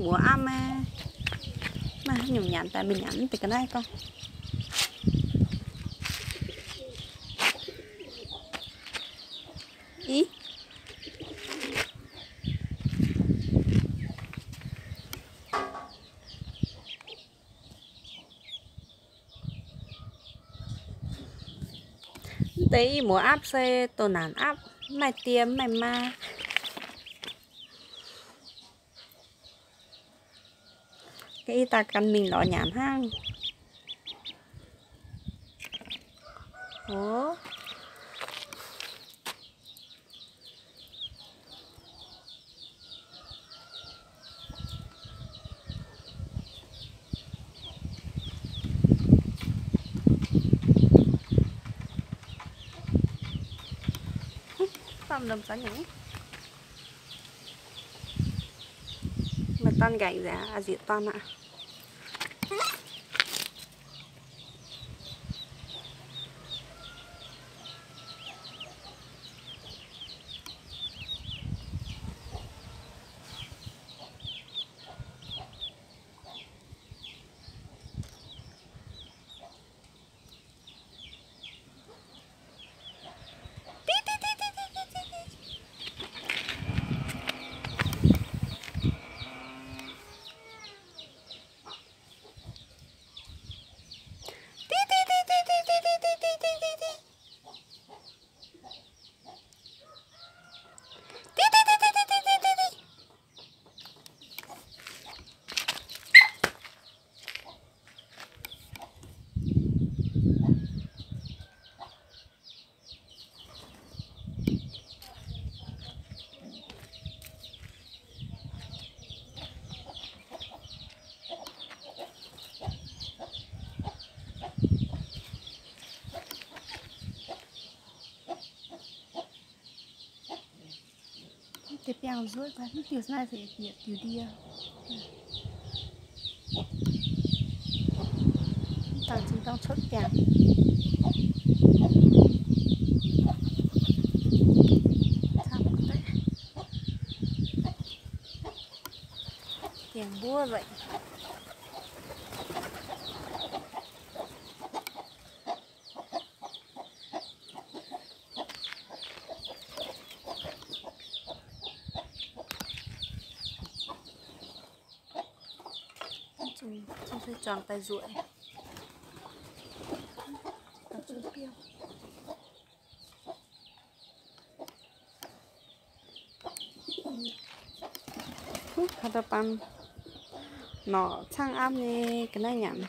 Muoz aapv maiv, maiv nyungc nyanc daaih, mingh nyanc mv deix ga'naaiv gorngv. Ih, mv deix ih muoz aapv se doh naanc aapv, mv maaih die mv maaih maa. Ih daaih gan mingh lorz nyanc hnangv. Oc. Tâm lùm cắn nhỉ? Maaih dorn nqaengc nzengc, a'zieqc dorn aqv. Deix biangh nzueic, mv diuh naaiv se yietc diuh ndie. Dangh zinh dangh cuotv biangh. Biangh mbuov nzueic. Zuangx daaih nzueic. Huv, kaux daaih baan norqc caangv aapv nyei ga'naaiv nyanc.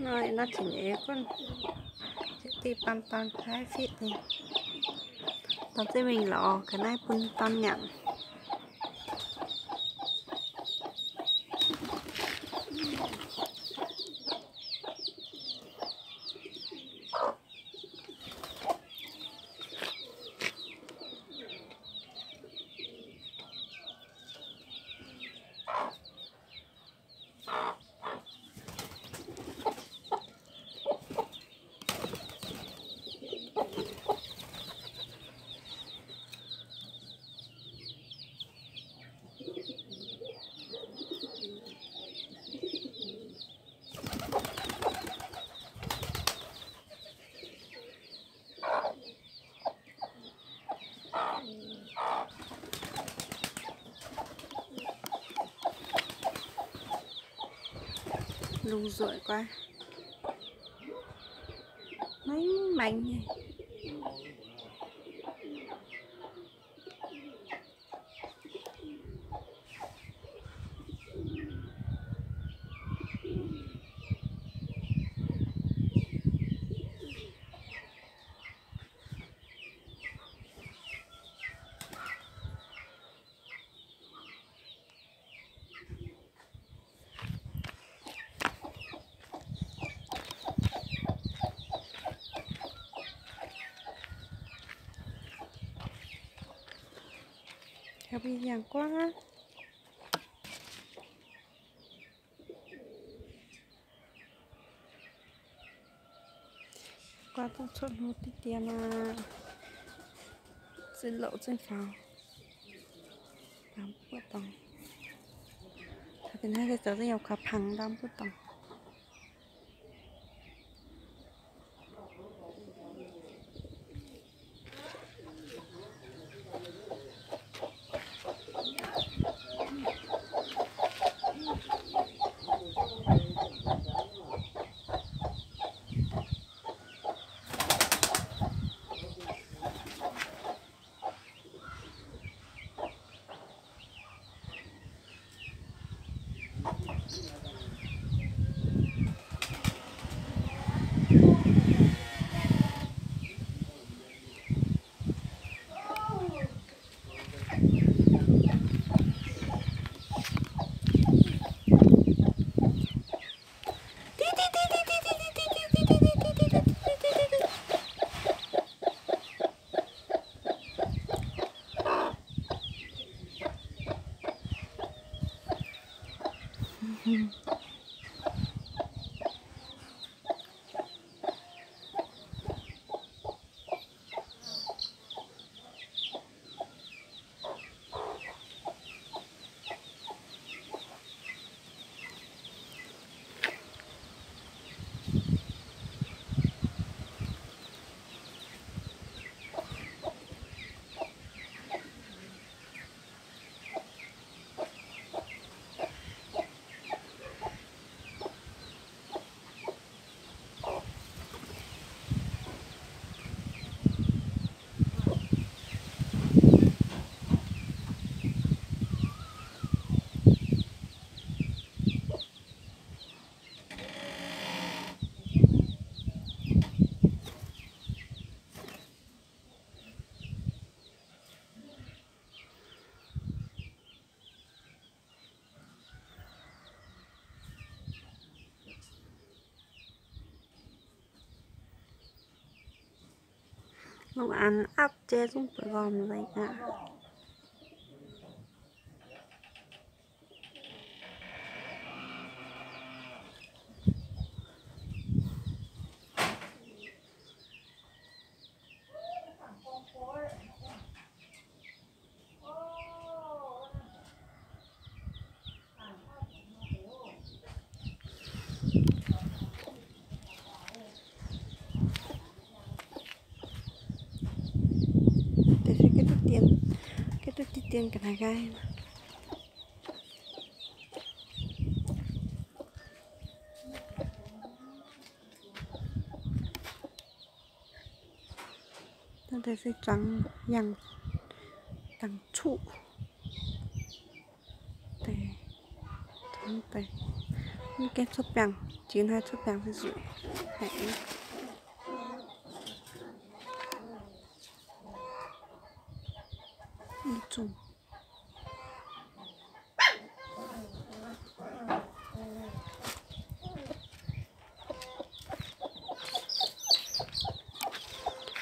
Nor, nor cingx eix gunv diqv baan dorn haiv fitv nyei. Dorh zieqv mingh lorz ga'naaiv bun dorn nyanc. Lungh nzueic guai. Maengx maengx nyei. Heuc mbuo yangh guaav. Guaav dongh cuotv hlo diqv dien aqv. Zinh louc zinh faaux. Ndaam buov dorngx. Taux deix naaiv se zoux zinh yaac kaux pangx ndaam buov dorngx. Lungh aanx apv jai zungv buatc lorh nzengc aqv. Deix se ga'ndutv dien, ga'ndutv dien ga'naaiv nqaai. Naaiv deix se zuangx yangh dangx cuqv. Deix, deix, mv gaengh cuotv biangh, jiex naaiv cuotv biangh se zuqc. Mv zungh.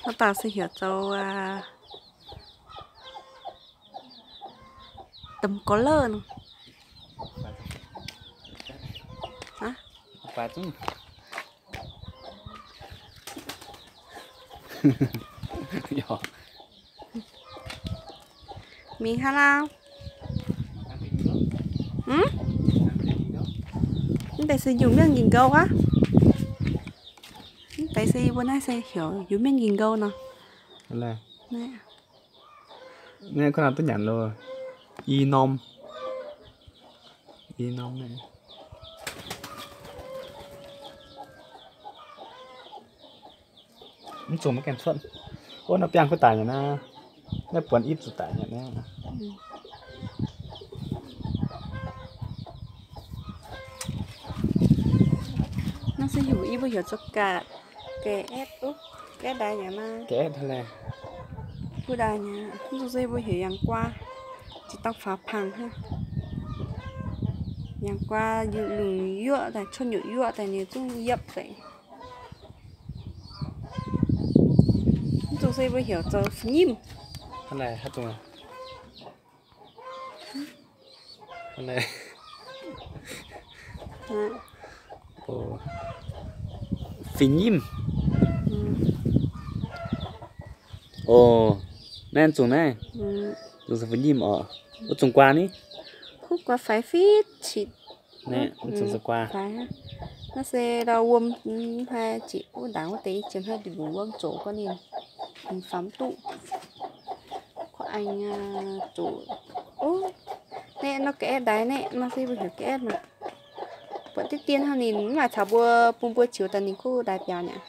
Wuov dauh se heuc zoux, aa, domh gorx lorh nor. Aa? Mingh haaix lauh? Hm? Mv deix se Iu-Mienh nqingx nqou aqv. Mv deix se yie mbuo naaiv se heuc Iu-Mienh nqingx nqou nor. Naaiv kuv nor duqv nyanc loh. I norm. I norm naaiv. Mv zuqc maiv gaengh cuotv. Ov, naaiv biangh kuv daic nyei naaiv. Naaiv buonc ipv zuqc daic nyei naaiv. Naaiv se heuc yie mbuo heuc zoux ga'aetv, ga'aetv, ga'aetv ndaaih nyei maah. Ga'aetv hnangv naaiv. Kuv ndaaih nyei. Mv zuqc se yie mbuo heuc yangh guaa, ziex dauh faaux pangx hnangv. Yangh guaa lungc yuoqv daaih, cuotv nyutc yuoqv daaih ninh zungv yiepv deix. Mv zuqc se yie mbuo heuc zoux fih nyimv. Fih nyimv. O, naaiv zungh naaiv. Zungh se fih nyimv oc. Wuov zungh guaa ni. Kuv guaa faix fitv qic. Naaiv se guaa. Naaiv se ndau wuom, hnangv jiex wuov ndaangc wuov deix jiex hnangv diuc mbuc wuom zoqc gorngv ninh faaux mv duqv. Kuv aengx zoqc. Naeqv nor ga'aetv ndaix naeqv nor se mbuo heuc ga'aetv maah. Buatc diqv dien hnangv ninh mv maaih caux mbuo bun mbuo ziux daaih ninh kuv ndaix biaux nyei.